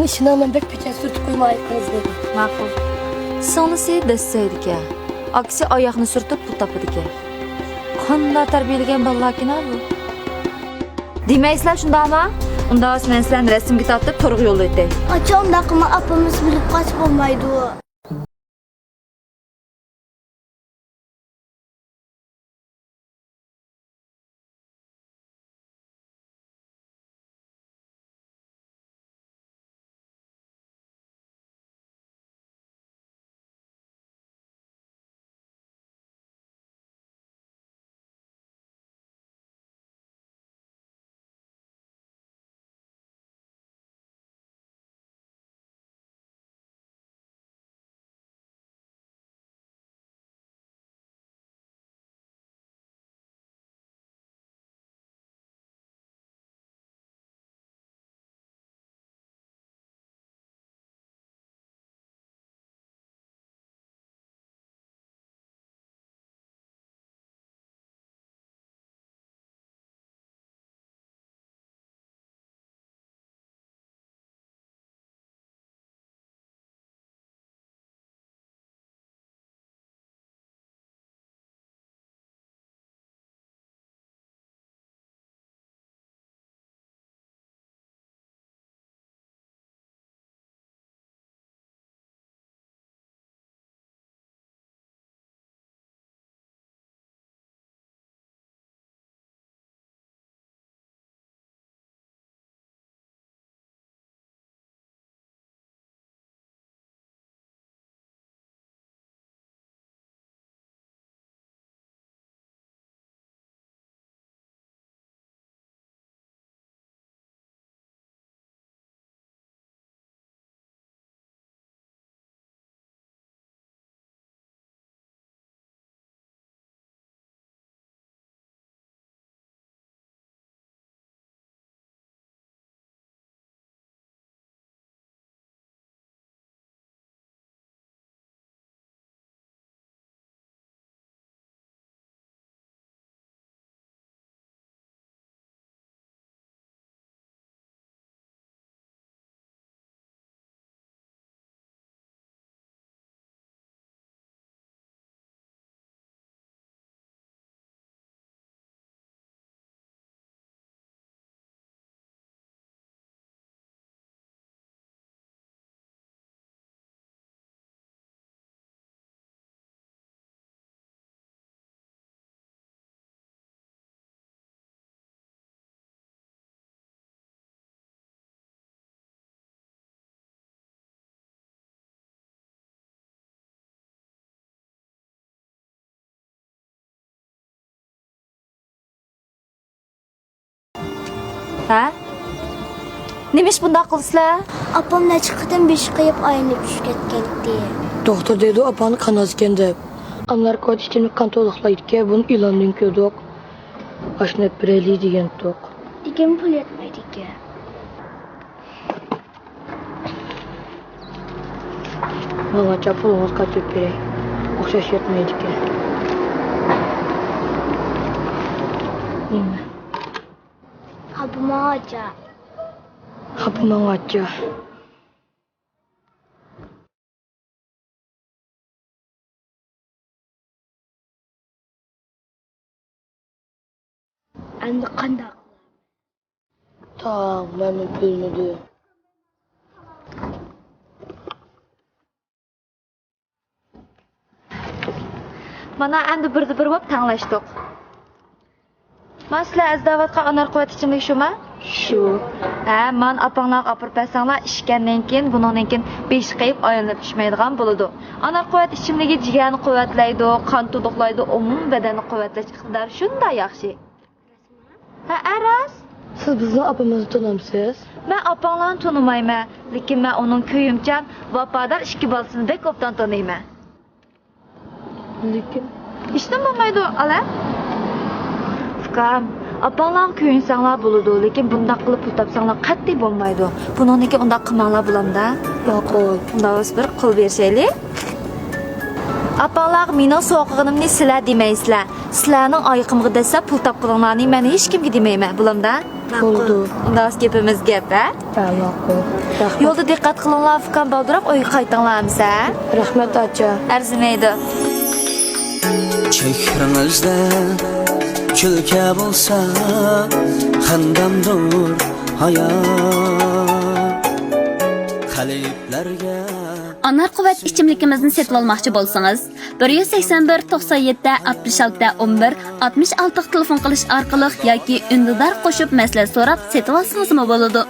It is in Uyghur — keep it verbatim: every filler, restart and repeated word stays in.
ئىشىنىڭ مەن بەك پېچەت سۈرتۈپ قويماي ئايتقىنىزنى. ماقۇل. سىڭلىسى دەسسەيدىكەن. ئاكىسى ئاياغنى سۈرتۈپ پۇل تاپىدىكەن. قانداق تەربىيەلىگەن بالىلاركىنا بۇ؟ دېمەيسىلەر شۇنداقما؟ ئۇنداق بولسا مەن سىلەرنى رەسىمگە تارتىپ تورغا يوللايتتى. ئاچا، ئۇنداق قىلما، ئاپىمىز بىلىپ قالسا بولمايدۇ. ھە؟ نېمە ئىش بۇنداق قىلىسىلەر؟ ئاپام نەچچە قېتىم بېشى قېيىپ ئايلىنىپ چۈشۈپ كەتكەنتى. دوختۇر دەيدۇ، ئاپاڭنى كاناز ئىكەن دەپ. ئانار قۇۋۋەت ئىچىملىك قان تولۇقلايدىكەن، بۇنى ئېلانىدىن كۆردۇق. ئاشۇنى ئېلىپ بېرەيلى دېگەنتۇق. لېكىن پۇل يەتمەيدىكەن. ماڭا چاپىلىڭىز قايتۇرۇپ بېرەي. ئوخشاش يەتمەيدىكەن. نېمە؟ خاپا ماڭاچا. خاپا ماڭاچا. ئەمدى قانداق قىلىمەن؟ تاڭ، مەنمۇ بىلمىدىم. مانا ئەمدى بىردە بىر بولۇپ تەڭلەشتۇق. مانا سىلەر ئەزدەۋاتقان ئانار قۇۋۋەت ئىچىملىكى شۇما؟ شۇ. ھە، مانا ئاپاڭلارغا ئاپىرىپ بەرسەڭلار، ئىچكەندىن كېيىن بۇنىڭدىن كېيىن بېشى قېيىپ ئايلىنىپ چۈشمەيدىغان بولىدۇ. ئانار قۇۋۋەت ئىچىملىكى جىگەرنى قۇۋۋەتلەيدۇ، قان تولۇقلايدۇ، ئومۇمىي بەدەننى قۇۋۋەتلەش ئىقتىدارى شۇنداق ياخشى. ھە، راست. سىز بىزنىڭ ئاپىمىزنى تونامسىز؟ مەن ئاپاڭلارنى تونۇمايمەن، لېكىن مەن ئۇنىڭ كۆيۈمچان، ۋاپادار ئىككى بالىسىنى بەك ئوبدان تونۇيمەن. لېكىن. ھېچنېمە بولمايدۇ، ئالا. ئۇكام، ئاپاڭلارغا كۆيۈنسەڭلار بولىدۇ، لېكىن بۇنداق قىلىپ پۇل تاپساڭلار قەتئىي بولمايدۇ. بۇنىڭدىن كېيىن ئۇنداق قىلماڭلار، بولامدا؟ ماقۇل. ئۇنداق بولسا بىر قول بېرىشەيلى. ئاپاڭلارغا مېنىڭ سوقىغىنىمنى سىلەر دېمەيسىلەر. سىلەرنىڭ ئايىقىمغا دەسسەپ پۇل تاپقىنىڭلارنى مەن ھېچكىمگە دېمەيمەن، بولامدا؟ بولىدۇ. ئۇنداق گېپىمىز گەپ، ھە؟ ھە، ماقۇل. رەھمەت. يولدا دىققەت قىلىڭلار، ئۇكام، بالدۇراق ئۆيگە قايتىڭلار ئەمىسە. رەھمەت، ئاچا. ئەرزىمەيدۇ. چېھرىڭىزدە كۈلكە بولسا، خەندەمدۇر ھايا. قەلبلەرگە ئانار قۇۋۋەت ئىچىملىكىمىزنى سېتىۋالماقچى بولسىڭىز، بىر يۈز سەكسەن بىر، توقسان يەتتە، ئاتمىش ئالتە، ئون بىر، ئاتمىش ئالتىغا تېلېفون قىلىش ئارقىلىق ياكى ئۈندىدار قوشۇپ مەسلىھەت سوراپ سېتىۋالسىڭىزمۇ بولىدۇ.